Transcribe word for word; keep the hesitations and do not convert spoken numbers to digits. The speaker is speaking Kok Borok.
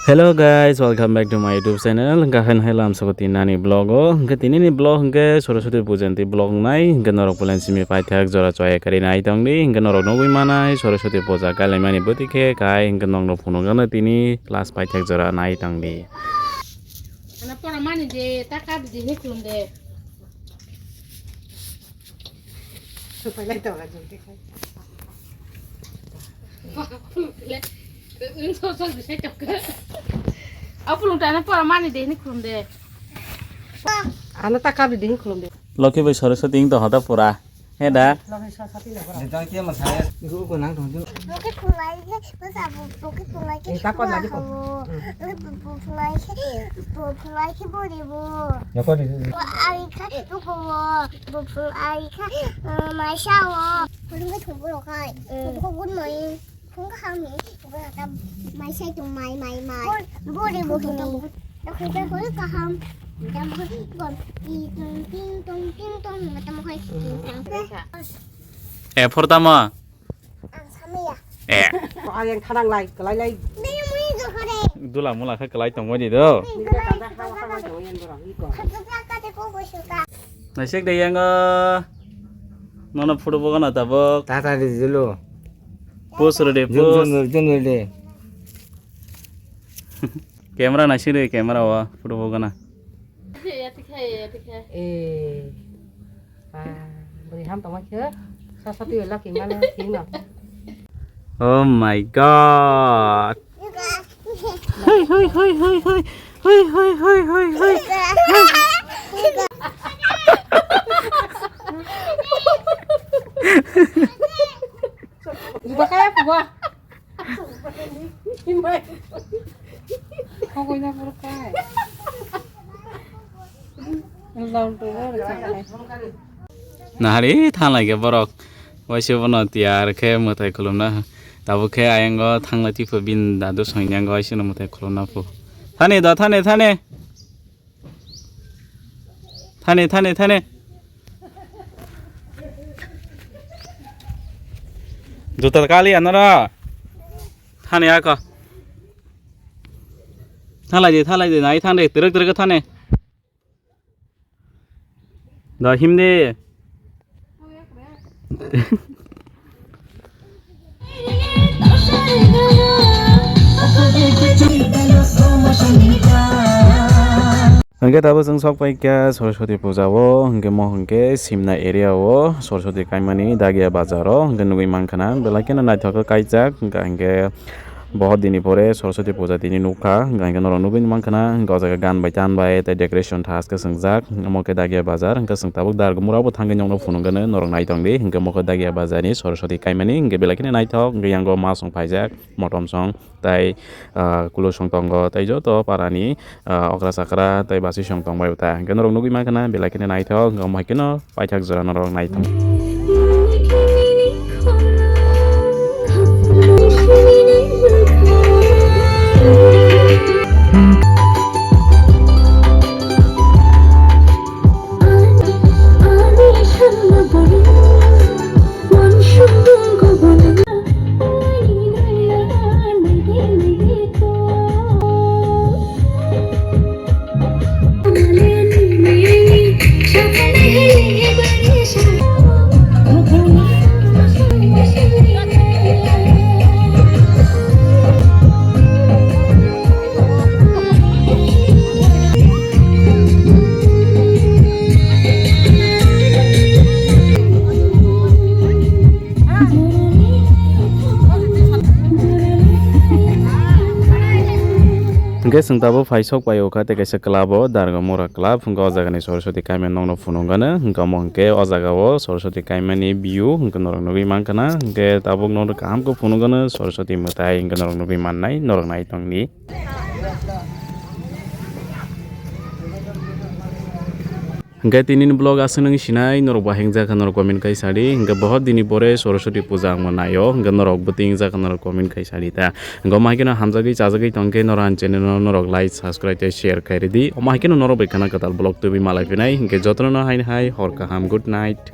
Hello guys, welcome back to my YouTube channel. Hwnkhe haino hai lamsoko tini nani vlog o. Hwnkhe tini ni vlog hwnkhe Saraswati puja ni vlog nai. Hwnkhe norok pulan simi paithak jora choya kari nai tongdi. Hwnkhe norok nugwi manai Saraswati puja kalaimani bwtwi khe kai hwnkhe nokno phunukgano tini last paithak jora nai tongdi. Ana pora mani de, ta kap de, ni khulum de. Supai lai tong la jong te khai. Khulum le. Ung so so bisai tok. Apulung ta ana pora mani de, ni khulum de. Ana ta kap de, ni khulum de. Lokhi bai Saraswati ing to hoda pura. He da? Jeta kia masaya. Ibu ko nang thong jun. Pocket khulai khe bwsa bo pocket khulai khe. Eh, takot lagi ko. Pocket khulai khe, pocket khulai khe bori bo. Yako di. Ari kha tuko bo. Pocket ari kha maisa wo. Khulai khe thong bo khai. Ko gun mai. Phung kaham ni, phung kaham. Mai sai tong mai, mai, mai. Bori bo hini. Dokhe ta hoi kaham. Jam hoi gon. Ti tong, ting tong, ting tong. Mata mo hoi. Ting tong. Eh, phor tamo? Ang samaya. Eh. Ko ayang thanang lai, kalai lai. Dula mula kha kalai tong wadi do. Kalai tong wadi do. Khatuk laka te ko bosuka. Naisik de yango. Nono photo bogo na tabok. Tata de julu. Post rede, post. Jun, jun, jun rede. Camera naisik de, camera wa photo bogo na. Eh. Ah, beri ham tama khe. Sa sa tu laki mana kino. Oh my God. Hoi, hoi, hoi, hoi, hoi. Hoi, hoi, hoi, hoi, hoi. Juta kaya pua. Kau kau ina pura kai. Nahari thanglai khe borok waisa bono tiyar khe mwtai khulumna. Tabuk khe ayango thanglai tipho bini dadu soinyango waisa no mwtai khulumna phu. Thani da, thani, thani. Thani, thani, thani. Juta kali anara. Thani ako. Thanglai di, thanglai di, nai thang di, terek terek thani. Da himdi. Hingke tabuk chwng sok pai kha Saraswati puja o, hingke mo hingke Simna area o Saraswati kaimani Dagia bazar o hingke nugui mankha na belai kheno naithok khe kaijak, hingke, hingke Bohot dini pore Saraswati puja tini nukha, hingka hingke norok nugui mankha na, hingke o jaga gan bai tan bai tei decoration thaske swngjak, omo khe Dagia bazar, hingke chwng tabuk Dargumura bo thangwi nokno phunukgwno norok naitongdi, hingke omo khe Dagia bazar ni Saraswati kaimani, hingke belai kheno naithok, hingke yango masong phaijak, motom song, tei, ah, kulo song tongo, tei joto para ni, ah, okra chakra tei basi song tongbai ta, hingke norok nugui mankha na, belai kheno naithok, hingke omo hai kheno. Paithak jora norok naithok. Hingke chwng tabuk phai sok pai o kha tei kaisa club o, Darga Mura Club, hingke o jaga ni Saraswati kaimani nokno phunukgwno, hingke omo hingke o jaga o Saraswati kaimani view hingke norok nugui mankha na, hingke tabuk no kaham khe phunukgwno Saraswati mwtai hingke norok nugui mannai, norok naitongdi. Hingke tini ni vlog aswk nung sinai, norok bo hengjakha norok comment kai sadi. Hingke bohot dini pore Saraswati puja ang bo naio, hingke norok bo tingjakha norok comment kai sadi ta. Hingke omo hai kheno hamjagwi chajagwi tongkhe norok ani channel no norok like, subscribe tei share kai ridi. Omo hai kheno norok bai khana kwtal vlog tubui malai phinai. Hingke jotono no haino hai hor kaham, good night.